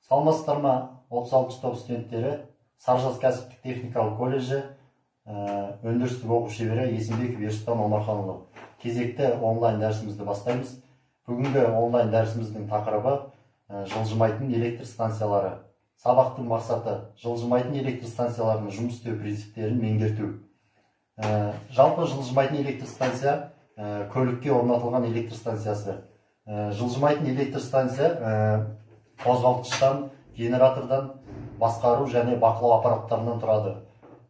Саламатсыздар ма, 36 топ студенттері, Саржаз кәсіптік техникалық колледжі өндірістік оқу шебері Есімбеков Ерсұлтан Омарханұлы. Кезекті онлайн дәрісімізді бастаймыз. Бүгінгі онлайн дәрісіміздің тақырыбы жылжымайтын электр станциялары. Сабақтың мақсаты жылжымайтын электр станцияларының жұмыс істеу принциптерін меңгерту. Жалпы жылжымайтын электр станция көлікке орнатылған электр станциясы. Жылжымайтын электр станция қозғалтқыштан, генератордан, басқару және бақылау аппараттарынан тұрады.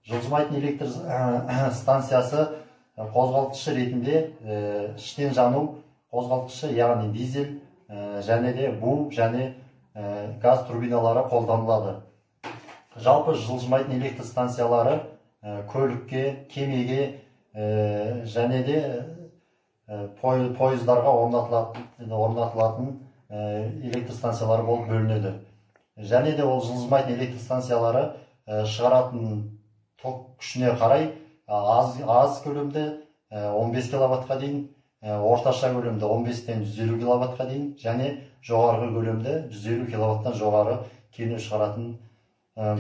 Жылжымайтын электр станциясы қозғалтқышы ретінде іштен жану қозғалтқышы, яғни дизель және де бу және газ турбиналары қолданылады. Жалпы жылжымайтын электр станциялары көлікке, кемеге және де пойыздарға орнатылатын электр станциялары болып бөлінеді. Және де ол жылжымайтын электр станциялары шығаратын ток күшіне қарай аз көлемде 15 киловаттқа дейін, орташа көлемде 15-тен 150 киловаттқа дейін және жоғарғы көлемде 150 киловаттан жоғары кернеу шығаратын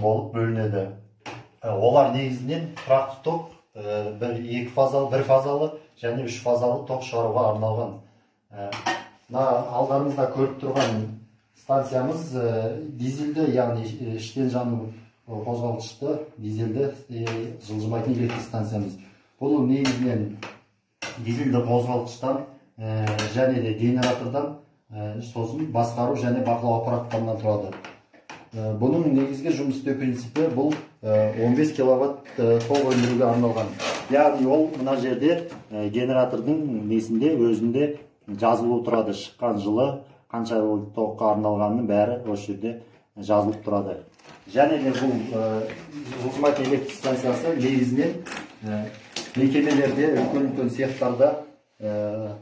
болып бөлінеді. Олар негізінен тұрақты ток, бір фазалы, бір фазалы және үш фазалы ток шығаруға арналған. Мына алдарыңызда көріп тұрған станциямыз дизельді, яғни іштен жану қозғалтқышты дизельді жылжымайтын электр станциямыз. Бұл негізінен дизельді қозғалтқыштан және де генератордан, сосын басқару және бақылау аппараттарынан тұрады. Бұның негізгі жұмыс істеу принципі бұл 15 киловатт ток өндіруге арналған. Яғни ол мына жерде генератордың несінде өзінде жазылып тұрады. Шыққан жылы қанша токқа арналғанының бәрі осы жерде жазылып тұрады. Және де бұл жылжымайтын электр станциясы негізінен мекемелерде, үлкен-үлкен цехтарда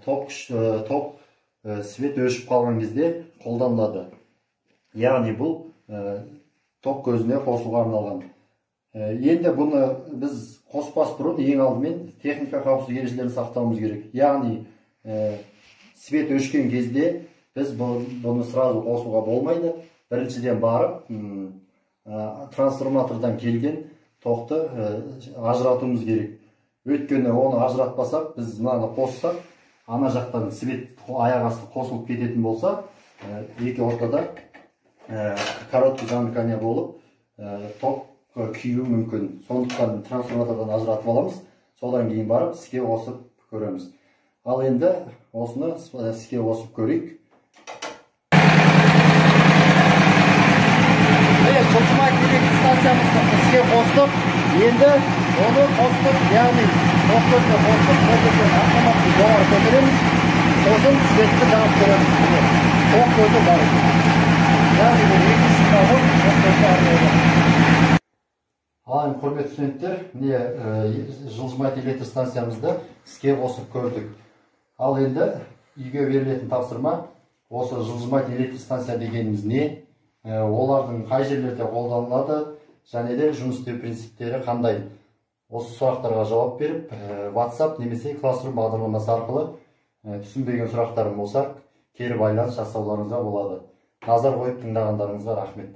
ток свет өшіп қалған кезде қолданылады. Яғни бұл ток көзіне қосуға арналған. Енді бұны біз қоспас бұрын ең алдымен техника қауіпсіздік ережелерін сақтауымыз керек. Яғни свет өшкен кезде біз бұны сразу қосуға болмайды. Біріншіден барып трансформатордан келген тоқты ажыратуымыз керек. Өйткені оны ажыратпасақ, біз мынаны қоссақ, ана жақтан свет аяқ асты қосылып кететін болса, екі ортада короткий замыкание болып, ток күюі мүмкін. Сондықтан трансформатордан ажыратып аламыз, содан кейін барып іске қосып көреміз. Ал енді осыны іске қосып көрейік. Жылжымайтын электр станциямызды іске қостық. Енді оны қостық, яғни ток көзіне қостық, сол жерден автоматты жоғары көтереміз, сосын светті жағып көреміз. Ток көзі бар. Яғни бұл екінші набор ток көзіне арналған. Ал енді құрметті студенттер, міне жылжымайтын электр станциямызды іске қосып көрдік. Ал енді үйге берілетін тапсырма осы жылжымайтын электр станция дегеніміз не? Олардың қай жерлерде қолданылады және де жұмыс істеу принциптері қандай? Осы сұрақтарға жауап беріп, WhatsApp немесе Classroom бағдарламасы арқылы түсінбеген сұрақтарым болса, кері байланыс жасауларыңызға болады. Назар қойып тыңдағандарыңызға рахмет.